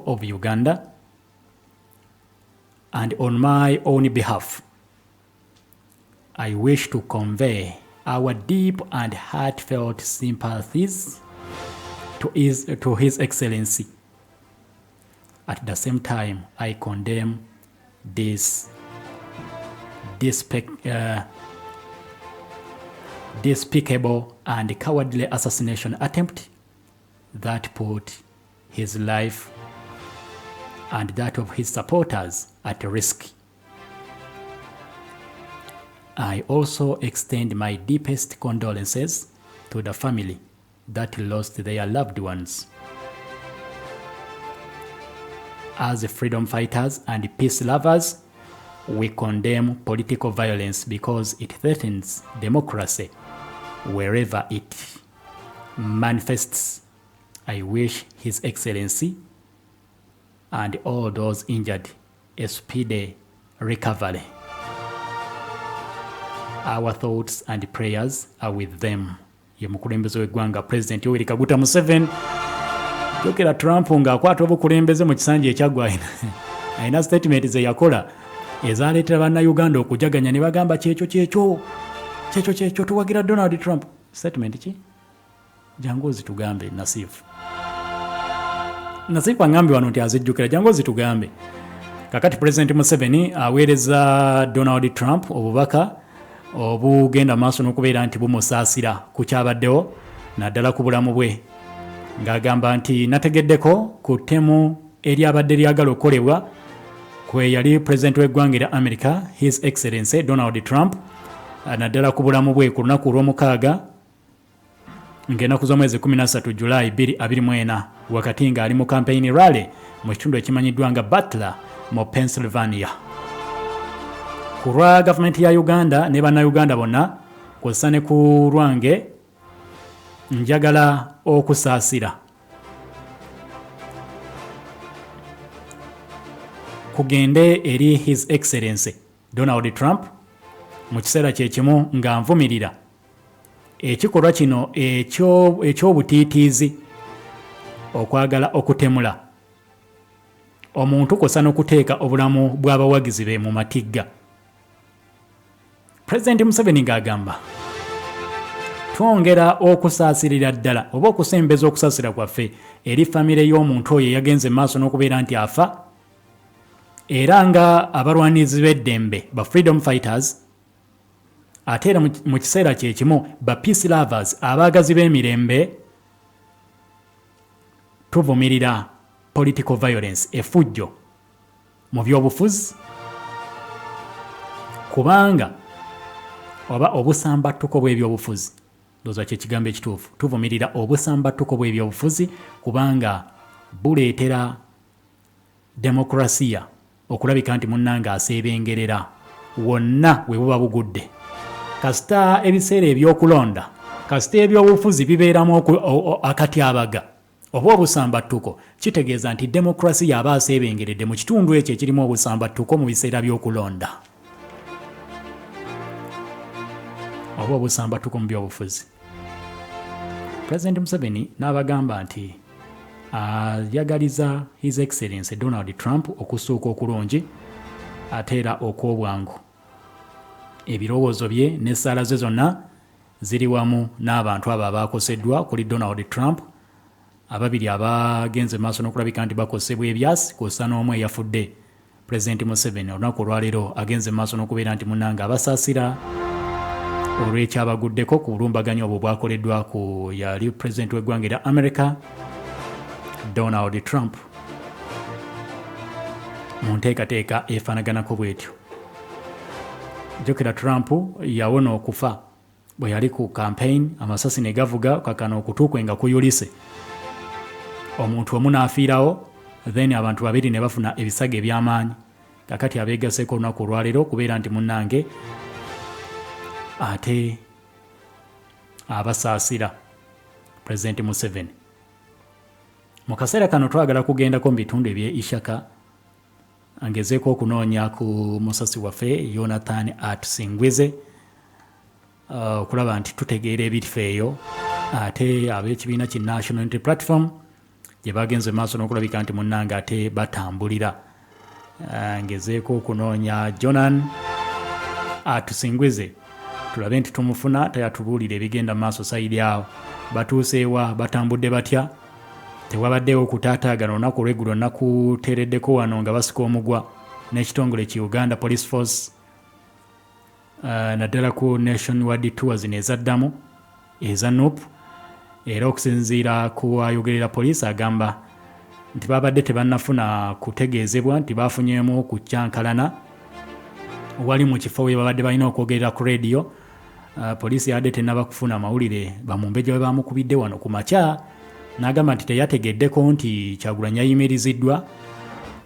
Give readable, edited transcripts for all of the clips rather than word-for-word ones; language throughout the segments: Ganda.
of Uganda and on my own behalf, I wish to convey our deep and heartfelt sympathies to His Excellency. At the same time, I condemn this despicable and cowardly assassination attempt that put his life and that of his supporters at risk. I also extend my deepest condolences to the family that lost their loved ones. As freedom fighters and peace lovers, we condemn political violence because it threatens democracy wherever it manifests. I wish His Excellency and all those injured a speedy recovery. Our thoughts and prayers are with them. Ye mukulembeze w'eggwanga, President Yoweri Kaguta Museveni. Jjukira Trump ng'akwata obukulembeze mu kisanja ekyaggwa, alina statement ze yakola ezaleetera Bannayuganda okujaganya ne bagamba, "Kyekyo, kyekyo, kyekyo, kyekyo, tuwagira Donald Trump." Statement ki? Jangu ozitugambe, Nasifu. Nasifu aŋŋambye wano nti azijjukira. Jangu ozitugambe. Kakati President Museveni aweereza Donald Trump obubaka obugenda maaso n'okubeera nti bumusaasira ku kyabaddewo, naddala ku bulamu bwe, ng'agamba nti nategeddeko ku ttemu eryabadde lyagala okukolebwa kwe yali pulezidenti w'eggwanga erya America, His Excellency Donald Trump, naddala ku bulamu bwe ku lunaku olw'omukaaga ng'ennaku z'omwezi 13 Julayi 2024, wakati ng'ali mu campaign rally mu kitundu ekimanyiddwa nga Butler mu Pennsylvania. Ku lwa gavumenti ya Uganda ne Bannayuganda bonna, kw'ossa ne ku lwange, njagala okusaasira kugende eri His Excellency Donald Trump, mu kiseera kyekimu nga nvumirira ekikolwa kino eky'obutiitiizi okwagala okutemula omuntu kw'ossa n'okuteeka obulamu bw'abawagizi be mu matigga. Pulezidenti Museveni ng'agamba, twongera okusaasirira ddala oba okusembeza okusaasira kwaffe eri famire y'omuntu oyo eyagenze maaso n'okubeera nti afa, era nga abalwanizi b'eddembe, ba freedom fighters, ate era mu kiseera kyekimu ba peace lovers, abaagazi b'emirembe, tuvumirira political violence, efujjo mu byobufuzi, kubanga oba obusambattuko bw'ebyobufuzi, ndowooza kyekigambo ekituufu. Tuvumirira obusambattuko bw'ebyobufuzi kubanga buleetera demokrasiya okulabika nti munnange aseebengerera wonna we buba bugudde. Kasita ebiseera ebyokulonda, kasita ebyobufuzi bibeeramu akatyabaga oba obusambattuko, kitegeeza nti demokrasiya aba aseebengeredde mu kitundu ekyo ekirimu obusambattuko mu biseera by'okulonda oba obusambattuko mu byobufuzi. Pulezidenti Museveni n'abagamba nti ayagaliza His Excellency Donald Trump okusuuka okulungi ate era okw'obwangu. Ebirowoozo bye n'essaala ze zonna ziri wamu n'abantu abo abakoseddwa kuli Donald Trump, ababiri abagenze maaso n'okulabika nti bakosebwa ebyasi, kw'ossa n'omu eyafudde. Pulezidenti Museveni olunaku olwaleero agenze maaso n'okubeera nti munnange abasaasira olw'ekyabaguddeko ku bulumbaganyi obwo bwakoleddwa ku yali pulezidenti w'eggwanga erya America, Donald Trump, mu nteekateeka efaanaganako bwetyo. Jjukira Trump yawona okufa bwe yali ku campaign, amasasi ne gavuga kakano okutu kwe nga kuyulise, omuntu omu n'afiirawo, then abantu babiri ne bafuna ebisago eby'amaanyi. Kakati abeegaseeko olunaku olwaleero okubeera nti munnange ate abasaasira Pulezidenti Museveni. Mu kaseera kano twagala kugendako mu bitundu eby'e Ishaka, ngezeeko okunoonya ku musasi waffe Yonathan Atusingwize, okulaba nti tutegeera ebifo eyo, ate ab'ekibiina ki National Unity Platform Gye bagenze maaso n'okulabika nti munnange ate batambulira. Ngezeeko okunoonya Jonan atusingwize tulabe nti tumufuna tayatubuulira ebigenda mu maaso sayidi awo. Batuuse wa, batambudde batya? Tewabaddewo kutaataagana olunaku olweggulo. Nakuteereddeko wano nga basika omugwa n'ekitongole ki Uganda Police Force, naddala ku nationwide tour zino ezaddamu eza NUP. Era okusinziira ku ayogerera poliisi, agamba nti babadde tebannafuna kutegeezebwa nti bafunyemu okukyankalana wali mu kifo we babadde balina okwogerera ku rediyo. Poliisi yabadde tennaba kufuna mawulire bamumbejja we bamukubidde wano ku makya, n'agamba nti teyategeddeko nti Kyagulanyi yayimiriziddwa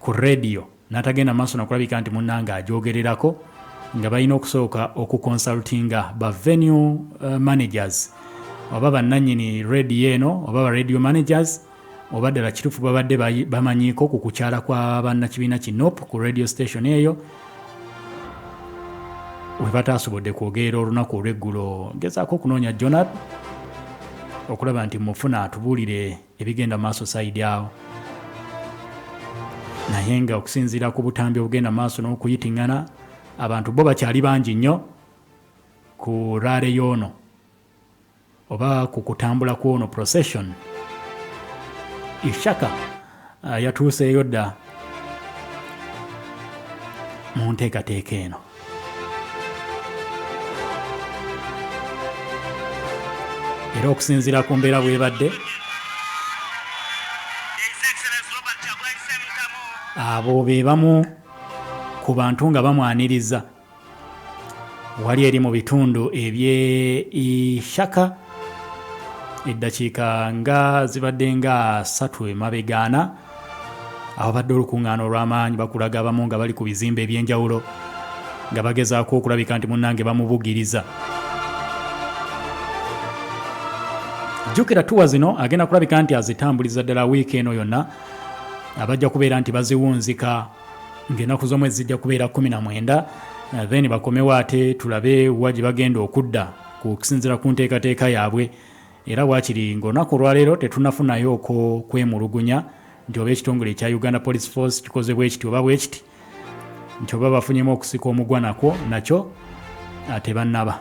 ku rediyo n'atagenda maaso nakulabika nti munnange agyogererako, nga balina okusooka okuconsultinga ba venue managers oba bannannyini rediyo eno oba ba radio managers, oba ddala kituufu babadde bamanyiiko ku kukyala kwa bannakibiina ki NUP ku radio station eyo we bataasobodde kwogerera olunaku olw'eggulo. Ngezaako okunoonya Jonat okulaba nti mufuna atubuulire ebigenda maaso sayidi awo, naye nga okusinziira ku butambi obugenda maaso n'okuyitiŋŋana, abantu bo bakyali bangi nnyo ku rally y'ono oba ku kutambula kwono procession. Ishaka yatuuseeyo dda mu nteekateeka eno. Era okusinziira ku mbeera bwebadde, His Excellency Robert Kyagulanyi Ssentamu. Abo be bamu ku bantu nga bamwaniriza wali eri mu bitundu eby'e Ishaka eddakiika nga zibadde nga 3 emabegaana awabadde olukuŋŋaana olw'amaanyi. Bakulaga abamu nga bali ku bizimbe ebyenjawulo nga bagezaako okulabika nti munnange bamubugiriza. Jjukira tour zino agenda kulabika nti azitambuliza ddala wiiki eno yonna, abajja kubeera nti baziwunzika ng'ennaku z'omwezi zijja kubeera 19, then bakomewo ate tulabe wa gye bagenda okudda kusinziira ku nteekateeka yaabwe. Era waakiri ng'olunaku olwaleero tetunafunayo okwo kwemulugunya nti oba ekitongole ekya Uganda Police Force kikoze bwe kiti oba bwe kiti, nti oba bafunyemu okusika omugwa nakwo nakyo tebannaba.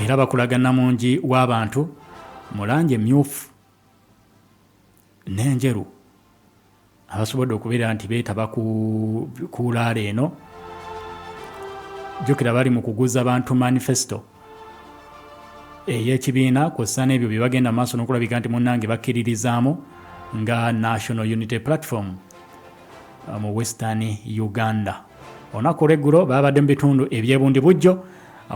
Era bakulaga namungi w'abantu mu langi emyufu n'enjeru abasobodde okubeera nti beetaba ku rally eno. Jjukira bali mu kuguza bantu manifesto ey'ekibiina kw'ossa n'ebyo bye bagenda maaso n'okulabika nti munnange bakkiririzaamu nga National Unity Platform mu Western Uganda. Olunaku olw'eggulo babadde mu bitundu ebyebundi bujjo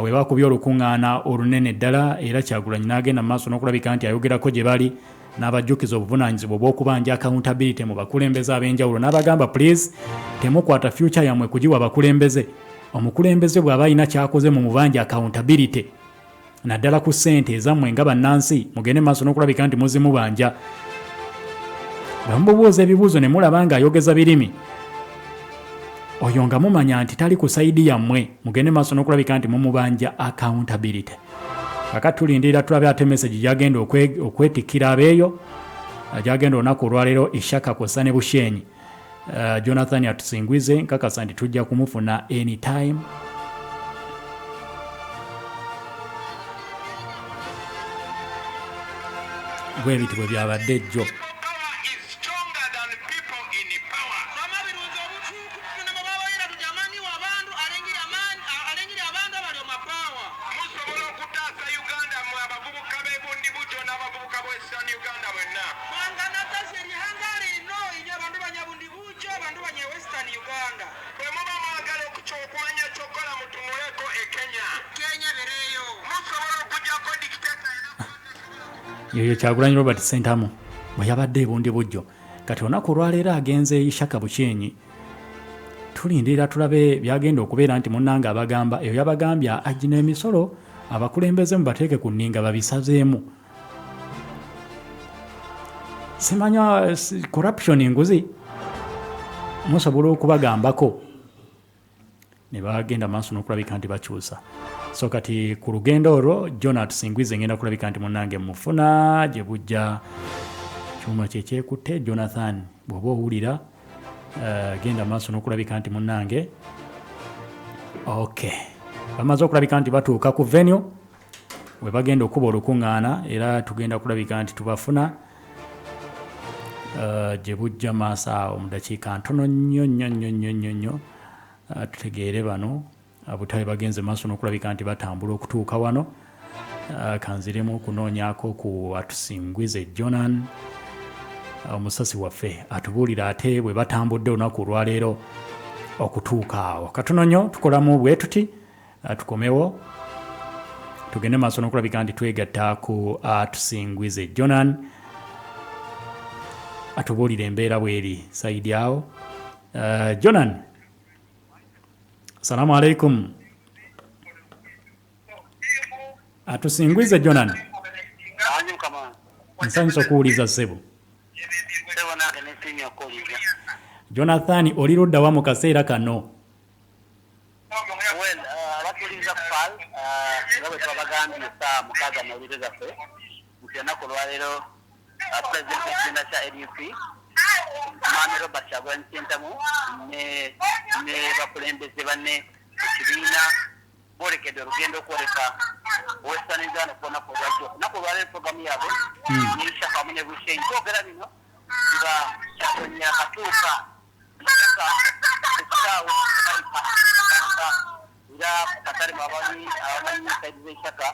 we bakubye olukuŋŋaana olunene ddala, era Kyagulanyi n'agenda mu maaso n'okulabika nti ayogerako gye bali n'abajjukiza obuvunaanyizibwa obw'okubanja accountability mu bakulembeze ab'enjawulo, n'abagamba, "Please, temukwata future yammwe kugiwa bakulembeze. Omukulembeze bw'aba alina ky'akoze mu mubanja accountability, naddala ku ssente ezammwe nga bannansi, mugende maaso n'okulabika nti muzimubanja. Bwe mubuuza ebibuuzo ne mulaba ng'ayogeza birimi, oyo nga mumanya nti tali ku side yammwe, mugende maaso n'okulabika nti mumubanja accountability." Kakati tulindirira tulabe ate message gyagenda okwetikkira abeeyo gyagenda olunaku olwaleero Ishaka kw'ossa ne Bushenyi. Jonathan atusingwize, nkakasa nti tujja kumufuna anytime. Bwe biti bwe byabadde ejjo. Power is stronger than people in power. Bamabirunza obutuufu nabo babayira tuti amaani w'abantu alengera amaani alengera abantu abali omu power. Musobola okutaasa Uganda, mmwe abavubuka b'e Bundibugyo n'abavubuka b'e Western Uganda mwenna. Mwanganatasi erihanga lino inye abandu banyabundibujo, abandu banya Western Uganda. Bwe muba mwagala okumanya kyokkola, mutunuleko e Kenya. Kenya bereyo. Musobola okugjako dictator era Yoyo Kyagulanyi Robert Sentamu bwe yabadde ebundi bujjo. Kati olunaku olwaleero agenze Ishaka Bukyenyi, tulindirira tulabe byagenda okubeera nti munnange abagamba eyo. Yabagambye agina emisolo abakulembeze mubateeke ku nninga babisazeemu, simanya corruption, enguzi, musobola okubagambako. Ne bagenda maaso n'okulabika nti bakyusa. So kati ku lugendo olwo Jona Tusingwize ngenda kulabika nti munnange mufuna gye bujja. Kyuma kye kyekutte. Jonathan, bw'oba owulira, genda maaso n'okulabika nti munnange. Ok, bamaze okulabika nti batuuka ku venue we bagenda okuba olukuŋŋaana, era tugenda kulabika nti tubafuna gye bujja maaso awo mu dakiika ntono nnyo nnyo nnyo nnyo nnyo nnyo. Tutegeere bano butabe bagenze maaso n'okulabika nti batambula okutuuka wano. Kanziremu okunoonyaako ku Atusingwize Jonan, omusasi waffe, atubuulira ate bwe batambudde olunaku olwaleero okutuuka awo. Katono nnyo tukolamu bwe tuti, tukomewo tugende maaso n'okulabika nti twegatta ku Atusingwize Jonan atubuulira embeera bweri side awo. Jonan, salamu alaikum. Atusingwize Jonan. Anyi mukama. Nsanyusa okuwuliza, ssebo. Sebo, nange nesiimye okuwuliza. Jonathan, oli luddawa mu kaseera kano? Well, abatuliza ku PAL, nga bwe twabagambye essaawa 6 mawulire gaffe nti olunaku olwaleero pulezidenti w'ekibiina kya NUP, Mwami Robert Kyagulanyi Ssentamu, ne bakulembeze banne ku kibiina boolekedde olugendo okwoleka Western Uganda ku lunaku olwajjo. Olunaku olwaleero programu yaabwe n'e Ishaka wamu ne Bushenyi. Twogera bino nga Kyagulanyi yakatuuka Ishaka ekisaawe bayita era katale, abamanyi abamanyi side z'e Ishaka.